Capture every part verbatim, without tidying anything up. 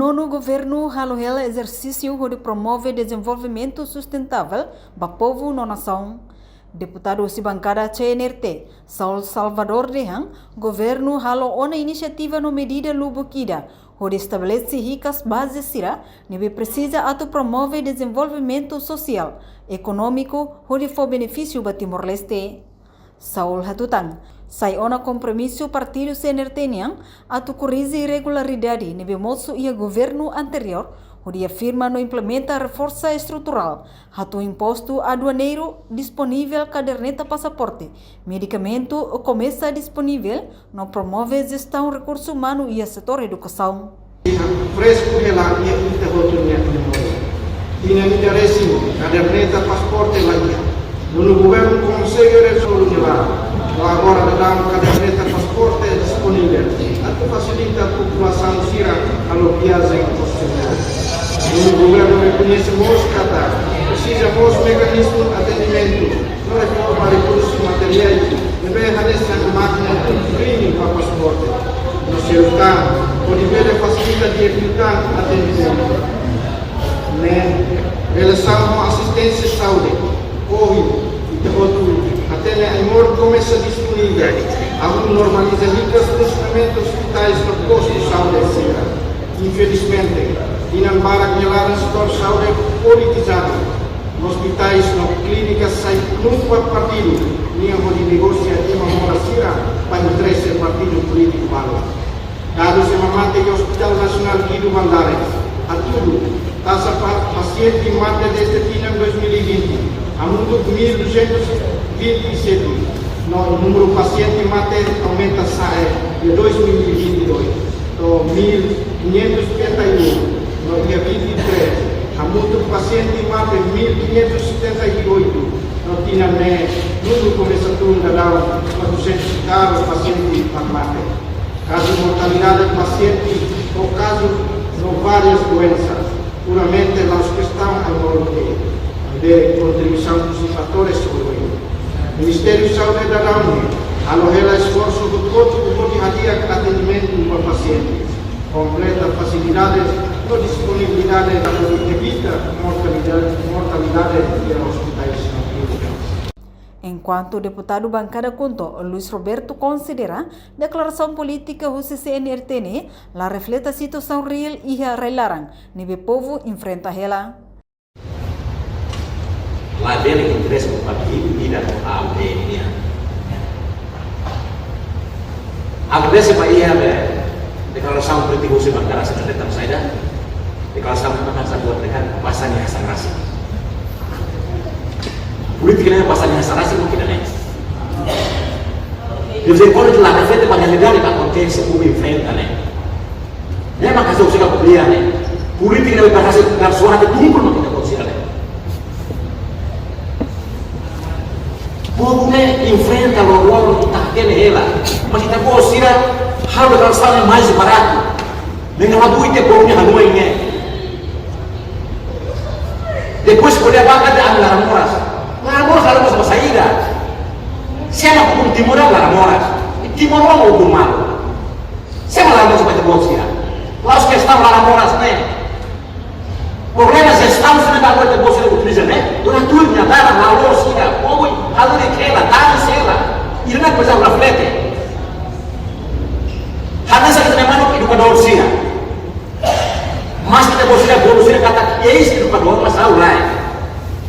Nonu governu halo hela ezersísiu hodi promove dezenvolvimentu sustentável ba povu no nasaun. Deputadu husi bankada C N R T, Saul Salvador dehan, governu halo ona inisiativa no medida lubuk ida hodi estabelese hikas baze sira ne'ebé presiza atu promove dezenvolvimentu sosiál, ekonómiku hodi fó benefísiu ba Timor-Leste. Saul hatutan, sai ona kompromisu partidu C N R T nian atu korrije irregularidade ne'ebé mosu iha governu anteriór, hodi afirma no implementa reforsa estruturál, hatún impostu aduaneiru, disponivel kaderneta pasaporte, medikamentu komesa disponivel, no promove jestaun rekursu umanu iha setór edukasaun. Fresku hela iha ita hotu nia memória. Tinan ida resin, kaderneta pasaporte la iha. Nonu governu konsege rezolve ne'e laran. No agora daudaun kaderneta pasaporte disponivel atu fasilita populasaun sira halo viajen profesionál. Nonu governu rekoñese mós katak presiza mós mekanizmu atendimentu no reforma rekursu materiál ne'ebé hanesan mákina imprime ba pasaporte no selu tan, hodi bele fasilita di'ak liután atendimentu. Ne'e relasaun ho asisténsia saúde, ohin ita hotu hatene ai-moruk komesa disponivel, hahú normaliza hikas funsionamentu ospitais no postu saúde sira. Infelizmente, tinan barak nia laran setór saúde politizadu. Ospitais no klínika sai klun ba partidu nian hodi negosia ema moras sira ba interese partidu polítiku balu. Dadus ema mate iha Hospital Nasionál Guido Valadares hatudu, taxa pa-, pasiente mate dezde tinan dois mil e vinte hamutuk mil duzentos e vinte e sete, no númeru pasiente mate aumenta sa'e iha dois mil e vinte e dois to'o mil quinhentos setenta e um, no iha vinte e três hamutuk pasiente mate mil quinhentos setenta e oito, no tinan ne'e númeru komesa tun daudaun quatrocentos e tal pasiente mak mate. Kazu mortalidade pasiente ho kazu no várias doensa, puramente la'ós kestaun ai-moruk de'it, maibé kontribuisaun husi fatores oioin. Ministériu Saúde daudaun ne'e halo hela esforsu hotu-hotu hodi hadi'a atendimentu ba pasiente, kompleta fasilidades no disponibilidade para evita mortalidade, mortalidade iha ospitais no klínikas. Enkuantu deputadu bankada KHUNTO, Luis Roberto, konsidera deklarasaun polítika husi C N R T ne'e la refleta situasaun reál iha rai-laran ne'ebé povu enfrenta hela. Labele interese ba partidu ida A U D nian. Agradese ba iha be deklarasaun polítika husi bankada C N R T tanba saida? Deklarasaun ne'e mak hanesan buat dehan basa nia hasa'e rasik. Polítika ne'e basa nia hasa'e rasik mungkin ne'e. Jadi, kalau telah reflete ba realidade ne'ebé akontese, povu enfrenta ne'e. Ne'e mak hanesan sira ko'alia ne'e. Polítika ne'e basa nia suara ke tungkul mak ita-boot sira ne'e. Povu ne'e enfrenta loroloron ita hatene hela. Mas ita-boot sira halo deklarasaun ne'e mais baratu. Ne'e la buat ita povu ne'e hanoin ne'e. Depois ko'alia ba katak ami laran moras. Laran moras, laran moras ba saida? Sé mak hukum Timor laran moras? Timoroan mak hukum malu. Sé mak laran moras ba ita-boot sira? La'ós kestaun laran moras ne'e. Problema jestaun sira ne'ebé ita-boot sira utiliza ne'e. Dura tuir nia laran, la'ós sira. Povu halo di kela, tani sela. Ida-ne'e presiza reflete. Hanesan ita-nia manuk edukadór sira. Mas ita-boot sira bolu sira katak eis-edukadór, mas ha'u lae.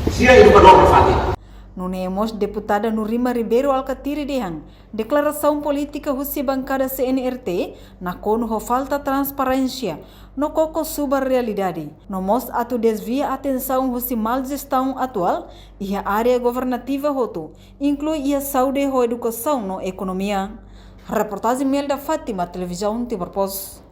Sira edukadór nafatin. Nune'e mós deputada Nurima Ribeiro Alkatiri dehan, deklarasaun polítika husi bankada C N R T nakonu ho falta transparénsia, no koko subar realidade, no mós atu dezvia atensaun husi mal jestaun atuál iha área governativa hotu, inklui iha saúde ho edukasaun no ekonomia. Reportajen Melda Fátima, Televizaun Timor Post.